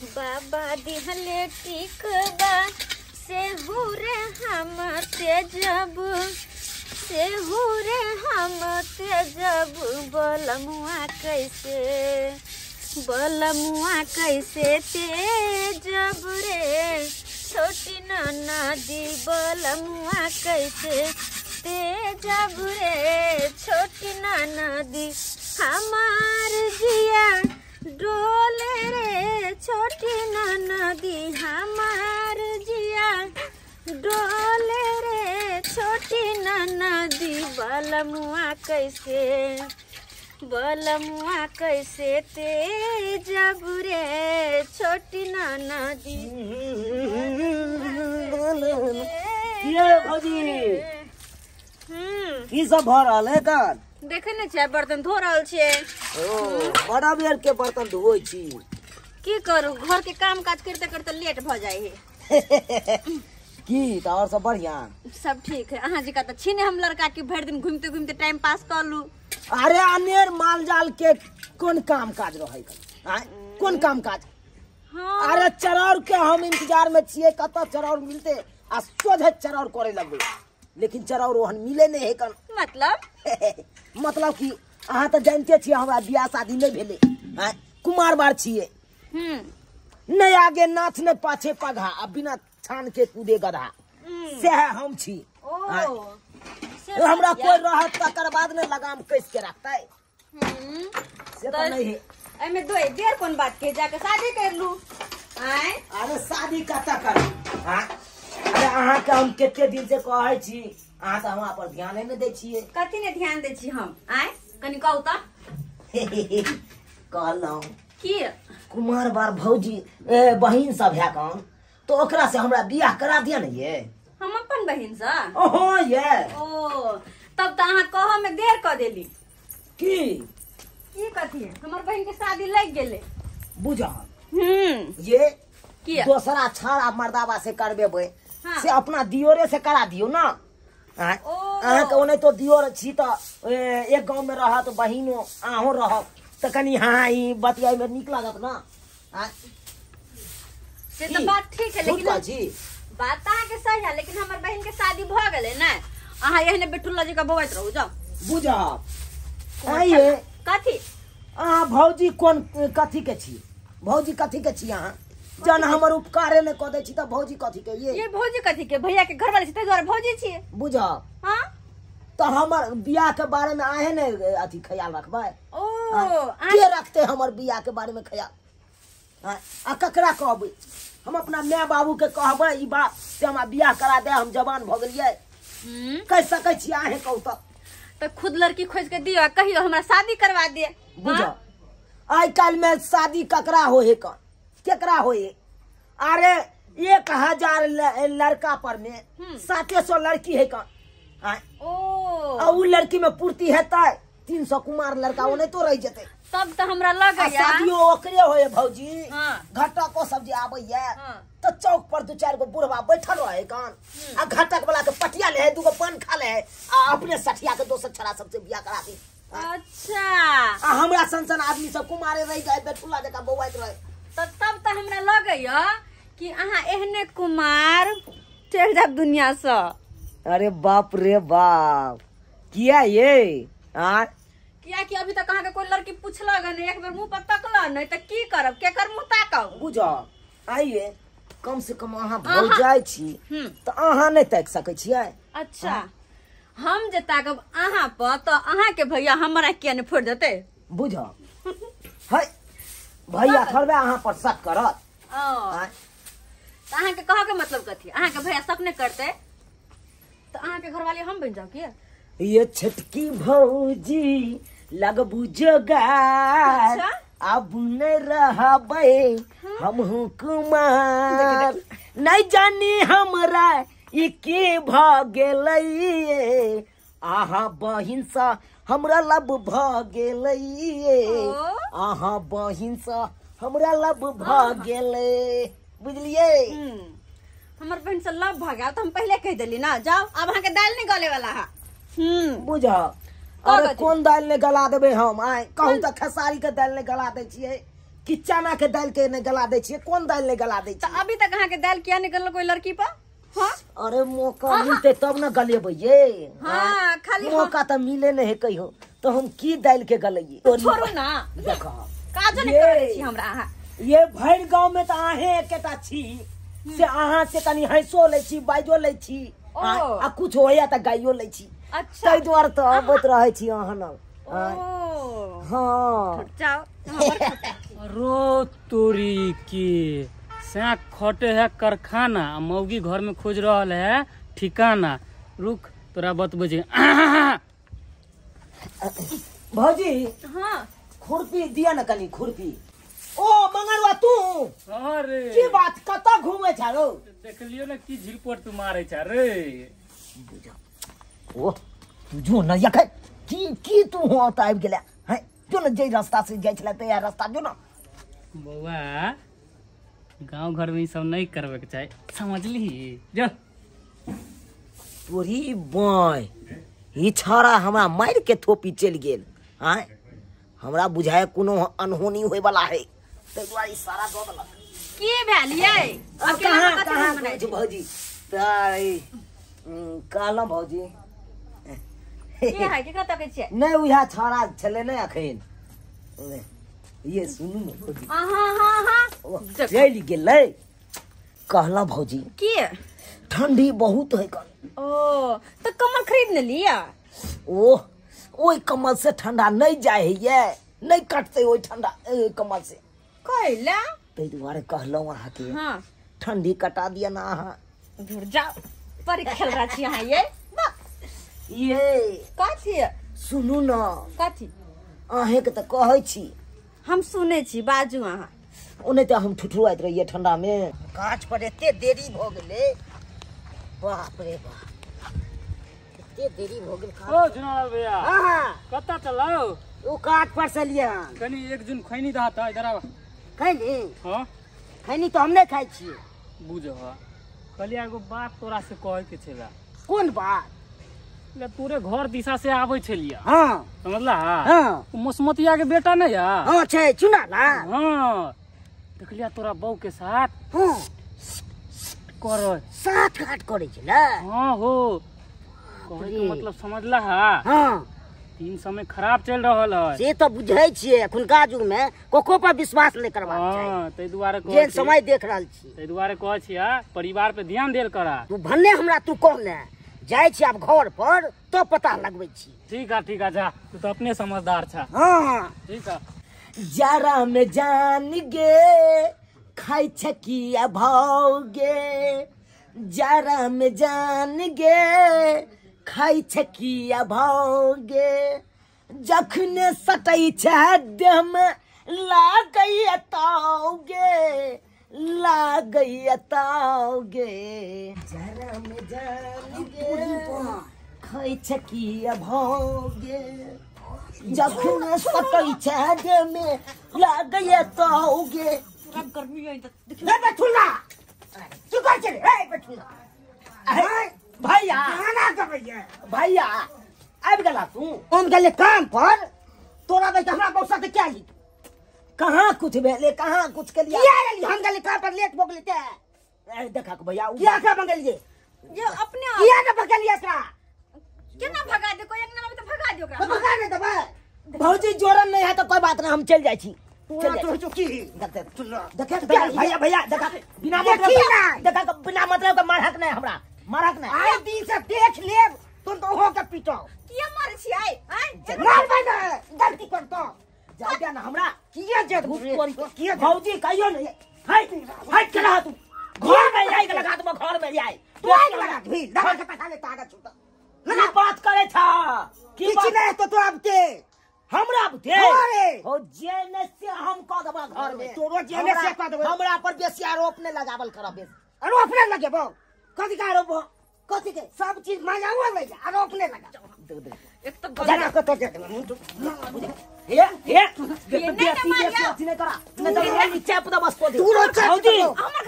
बाबा दिहले टिकबा से हुरे हम तेजब, से हुरे हम तेजब, बलमुआ कैसे, बलमुआ कैसे तेजब रे छोटी ननदी, बलमुआ कैसे तेजब रे छोटी ननदी, हमार जिया डोले रे छोटी ननदी, हमार जिया डोले रे छोटी ननदी, बलमुआ कैसे, बलमुआ कैसे तेजब रे छोटी ननदी। ये भौजी की सब भ रहल है? कान देखे ने छै बर्तन धो रहल छियै। ओ बड़ा बेर के बर्तन धोइ छी। की करू, घर के काम काज करते करते लेट भ जाइ है। की त और सब बढ़िया? सब ठीक है। अहाँ जी का त छी ने हम लड़का के भरि दिन घूमते घूमते टाइम पास कर लू। अरे अनेर माल जाल के कोन काम काज रहै? कोन काम काज? हाँ। अरे चरौर के हम इंतजार में छियै, कत चरौर मिलते आ सोझे चरौर करे लगबै, लेकिन चरौर ओहन मिले नहीं है कन। मतलब? मतलब कि अहाँ त जानते छियै हमरा बियाह शादी नहीं भेलै, कुमार बार छियै। नहीं आगे नाथ ने पाछे पघा, आ बिना छान के कूदे गधा, से हम छी। हमरा कोई रहत तकर बाद ने लगाम कस के रखतै, से त नहीं है। एमे दो देर कोन बात के जाके शादी कर लू। आय अरे शादी कत कर? हां अरे अहाँ के हम कते दिन से कहै छी, अहाँ त हमरा पर ध्यान नै दै छियै। कथी ने ध्यान दै छी हम? आय कनि कहू त। कहलहुँ की कुमार बार भौजी बहिन सब है कौन, तो ओकरा से हमरा बियाह करा दिया ने ये। हम अपन बहिन से? ओहो ये। ओ तब त अहाँ कह में देर क देली। की की कथी? हमर बहिन के शादी लग गेलै। बुझल ये की दोसरा छाड़ा मर्दाबा से करबेबै। हाँ। से अपना दियोरे से करा दियो ना। अहाँ के ओने तो दियोर छी त एक गांव में रहत बहिनो अहों रहब त कनी हाँ ई बतियाई में नीक लागत ना। से त बात ठीक है, लेकिन बात अहाँ के सही है, लेकिन हमर बहिन के शादी भ गेलै ने। अहाँ एहने बेटुल्ला जी का बौआइत रहू जाउ। बुझब आइए कथी? अहाँ भौजी कोन कथी के छी? भौजी कथी के छी अहाँ? जन हमर उपकारे ने क दै छी त भौजी कथी के? ये भौजी कथी के? भैया के घर वाले छी तै दुआरे भौजी छी। बुझब हां त हमर बियाह के बारे में आहे ने अथी ख्याल रखबै। ओ के रखते हमर बियाह के बारे में ख्याल? हां आ ककरा कहबै? हम अपना my बाबू के कहबै ई बात से हमरा बियाह करा दे, हम जवान भ गेलियै। कह सकै छी आहे कहू त? त खुद लड़की खोज के दियो, कहियो हमरा शादी करवा दे। बुझब आइ काल्हि में शादी ककरा होए कन, केकरा होए? अरे 1000 लड़का पर में 700 लड़की है कन। ओ उ लड़की में पूर्ति हेतै 300 कुमार लड़का ओने तो रह जेतै। तब त हमरा लगैया शादियो ओकरे होए भौजी। हाँ। घटको सब जे आबैया हाँ। त चौक पर 2-4 गो बुढ़वा बैठल रहे कन, आ घटक वाला के पटिया ले है, 2 गो पान खा ले है, आ अपने सठिया के दोसर छड़ा सबसे बियाह करा दी। अच्छा आ हमरा सन सन आदमी सब कुमारे रह जाए, बेटुला जकाँ बौआइत रहे। तब त हमरा लगैया कि अहाँ एहने कुमार चलि जाब दुनिया से। अरे बाप रे बाप, किया ये? आ किया कि अभी तक अहाँ के कोई लड़की पूछलक नहीं, एक बेर मुंह पर तकल नहीं, त की करब, केकर मुंह ताकब? बुझब आइए कम से कम अहाँ भौजाइ छी त अहाँ नहीं ताकि सकै छियै। अच्छा हम जे ताकब अहाँ पर त अहाँ के भैया हमरा किया नहीं फोड़ देतै? बुझब है भैया थोड़बे अहाँ पर शक करत। त अहाँ के कह के मतलब कथी? अहाँ के भैया शक नहीं करते त अहाँ के घरवाली हम बन जाऊ की? ये छटकी भौजी लगबू जोगार, अब न रहबै हमहू कुमार, नहीं जानी हमरा ई की भ गेलै, अहाँ बहिन सँ हमरा लब भ गेलै, अहाँ बहिन सँ हमरा लब भ गेलै। बुझलियै? हमर बहिन से लव भ गेल त हम पहले कह देली ना, जाओ अब अहाँ के दाल नहीं गले वाला है। बुझ अरे कोन दालि ने गला देबै हम? आय कहू तऽ खेसारी के दालि ने गला दै छियै, कि चना के दाल के नहीं गला दै छियै, कोन दाल नहीं गला दै छियै? त अभी तक अहाँ के दाल किया निकलल कोई लड़की पर? हां अरे मौका मिलते तब न गलेबै ये। हां खाली मौका त मिले नहीं है कहियो, तो हम की दाल के गलैये? छोड़ू ना, देखो काजो नहीं करै छी हमरा अहाँ। ये भरि गांव में त अहें एकेटा छी से अहाँ से कनी हंसो लै छी, बाजो लै छी, आ कुछ होया त गाइयो लै छी। अच्छा ताहि दुआरे त अबैत रहै छी अहाँ लग। ओ हाँ जाओ। रो तोरी के सैक खटे है कारखाना, मौगी घर में खोज रहल है ठिकाना। रुक तोरा बतबै छी। भौजी हाँ खुरपी दिया न कनी खुरपी। ओ मंगरवा तू अरे की बात कतऽ घूमे छा रो? देखलियो न की झिलपोट तू मारे छा रे। ओ तू जो न यखै की की तू हो त आबि गेला हैं, जो न जे रास्ता से जाइ छला ते रास्ता जो न। बौआ गांव घर में ई सब नहीं करबे के चाही, समझली? जो तोरी बाय ई छाड़ा हमरा मार के थोपी चलि गेल। आय हमरा बुझाय कोनो अनहोनी होय वाला है, तै दुआरे सारा दऽ देलक। की भेल यै? अकेला कहाँ कहाँ भौजी तै कहलहुँ भौजी की है केकरा तकै छियै? नहीं उएह छाड़ा छलै ने अखन। ये सुनू ने भौजी। हां हां हां चलि गेलै। कहलहुँ भौजी की ठंडी बहुत है कन। ओ तो कम्बल खरीद ने लिया? ओ ओई कम्बल से ठंडा नहीं जाय है ये, नहीं कटते ओई ठंडा कम्बल से। कैला? तै दुआरे कहलहुँ अहाँ के। हां ठंडी कटा दिया ना अहाँ। दूर जाओ पर खेल रहा छी अहाँ ये। ये कथी? सुनू ना। कथी? अहें के तऽ कहै छी। हम सुनै छी, बाजू अहाँ। ओने तऽ हम ठुठुआइत रहियै ठंडा में। गाछ पर एते देरी भऽ गेलै, बाप रे बाप एते देरी भऽ गेल। ओ जुनालाल भैया हां कतऽ चलौ? ओ काठ पर से लिए हन। कनी एक जुन खैनी दहा त इधर आवा। खैनी? हां खैनी तो हम नहीं खाइ छियै। बुझह कहलियै एगो बात तोरा से कहै के छला। कोन बात? ले तोरे घर दिशा से आबै छलियै। हां समझला? हां मसमतिया के बेटा नहीं है? हां छै चुनाला। हां देखलिया तोरा बहू के साथ। हां कर साथ घाट करै छै ना। हां हो कहै के मतलब समझला? हां तीन समय खराब चल रहल है से तो बुझै छियै। अखुनका युग में कोको पर विश्वास नहीं करबाक चाही। हां तै दुआरे कहै जे समय देख रहल छी तै दुआरे कहै छियै परिवार पे ध्यान देल करा। तू भन्ने हमरा तू कहने जाइ छी आब घर पर तो पता लगबै छी। ठीक है ठीक है जा, तू तो अपने समझदार छा। हां ठीक है। जरा में जान गे खाइ छकिया भौगे, जरा में जान गे खाइ छकिया भौगे, जखने सटै छै देह में लागैया ताओगे, लागैया ताओगे, जरा में जान गे खाइ छकिया भौगे, जखने सटै छै देह में लागैया ताओगे। गर्मी है रे बठुला तू कहाँ चले रे बठुला? भैया खाना करैया भैया आबि गेला तू? हम गेले काम पर, तोरा देख हमरा बौसा के क्या ली? कहाँ कुछ भेले, कहाँ कुछ के लिए किया लेली? हम गेले काम पर लेट भऽ गेलै ते। देखा के भैया किया के मंगलिए जे अपने किया के भगलिए एकरा? केना भगा दे कोई एक नाम त भगा दियो ओकरा। तो भगा दे देबै। भौजी जोरन नहीं है तो कोई बात नहीं, हम चल जाइ छी। तोरा तो की देख भैया भैया देखा बिना मतलब देखा बिना मतलब के मारहक नहीं, हमरा मारहक नहीं। आइ दिन से देख लेब तुम तो हो के पीटो। किया मारै छी आइ? आइ मार भाई गलती करतो जा दे ना हमरा। किया जे किया भौजी कहियो नहीं। हट हट के रह तू घर में आई के लगा दे, घर में आई तू आई लगा भी लगा के पैसा लेता आगा छूटा लगा बात करे था की नहीं तो तोरा के हमरा बुझे अरे हो जेने से हम कह देबा घर में तोरो जेने से कह देबा। हमरा पर बेसी आरोप ने लगावल कर बेसी। आरोप ने लगेबो कथि का आरोप? कथि के सब चीज मांगावा ले आरोप ने लगा। एक तो जना के तो देख हे हे बेसी बेसी नहीं करा नहीं तो हम चैप दे बस को तू भौजी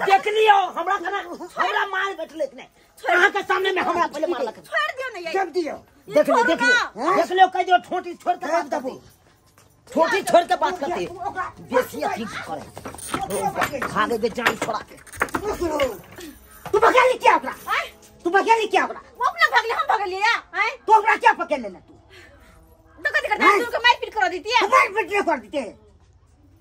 देख लियो हमरा खाना हमरा मार बैठले ने अहाँ के सामने में हमरा पहले मारलक। छोड़ दियो ने जब दियो देख ले देख ले देख लो कह दियो ठोटी छोड़ के बात देबो। ठोठी छोड़ के बात करते बेसी अथी करे भागे के जान छोड़ा के। तू भगेली क्या ओकरा? तू भगेली क्या ओकरा? वो अपना भगले हम भगलिए या हैं? तू ओकरा क्या पकड़ लेना तू? तो कथि करते तू के मार पीट कर देती है। मार पीट कर देते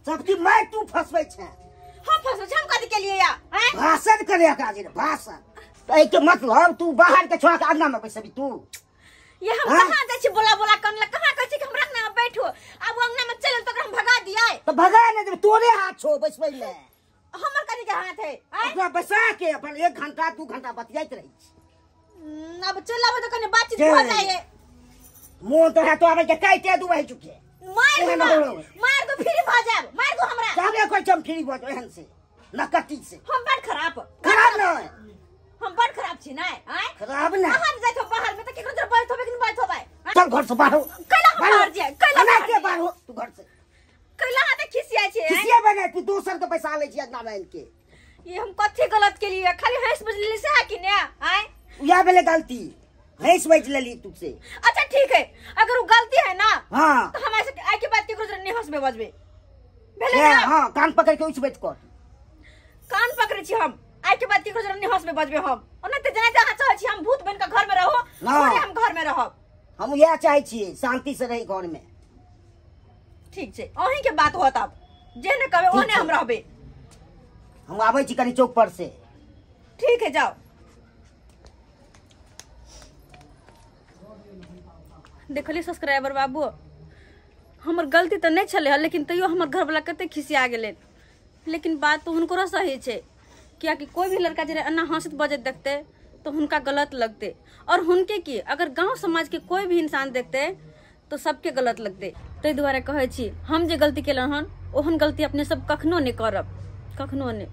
सब की मार तू फसबै छै। हम फसबै छै हम कथि के लिए या हैं? भाषण करे का जे भाषण त एके मतलब तू बाहर के छोड़ा के अंगना में बैसबी तू। ये हम कहां जाय छी बोला बोला कन ल कहां कहै छी कि हमरा अंगना में बैठो। अब अंगना में चल तो हम भगा दिया त भगा नै देब तोरे हाथ छो बैसबै ले। हमर कथि के हाथ है? अपना बैसा के अपन 1 घंटा 2 घंटा बतियाइत रही छी। अब चल आबे त कने बातचीत हो जाए। मोन तो है तो आबे के काटे दू वही चुके मार दो मार दो फ्री भ जाब मार दो हमरा जाबे कोई चम फ्री भ जाब एहन से नकटी से। हम बड़ खराब खराब न हम बड़ खराब छी नै आय खराब न हम जाय तो बाहर में त केकरो तर बैठ होबे कि बैठ होबे। चल घर से बाहर हो कैला हम बाहर जाय कैला के बाहर हो तू घर से कैला हाथ खिसिया छी खिसिया बने तू दोसर के पैसा ले छी अंगना में के। ये हम कथि गलत के लिए खाली हंस बजली से है कि ने आय या बेले गलती हंस बज लेली तू से। अच्छा ठीक है अगर वो गलती है ना हां तो हम ऐसे आइ के बात केकरो नहीं हंसबे बजबे भेले ना। हां कान पकड़ के उठ बैठ कर कान पकड़े छी हम आइ के बाद केकरो नहीं हंसबे बजबे हम ओना त जना जहां चाहै छी हम भूत बन के घर में रहो और हम घर में रहब। हम यह चाहै छी शांति से रही घर में। ठीक छै अहीं के बात होत अब जे ने कहबे ओने हम रहबे। हम आबै छी कनी चौक पर से। ठीक है जाओ। देखली सब्सक्राइबर बाबू हमर गलती तो नहीं छले लेकिन तैयो हमर घर वाला कते खिसिया गेलै। लेकिन बात तो हुनको सही छै कियाकि कोई भी लड़का जरे अन्ना हंसत बजत देखते तो हुनका गलत लगते और हुनके की अगर गांव समाज के कोई भी इंसान देखते तो सबके गलत लगते। ताहि दुआरे कहै छी हम जे गलती केलहुँ हन ओहन गलती अपने सब कखनो नहीं करब कखनो नहीं।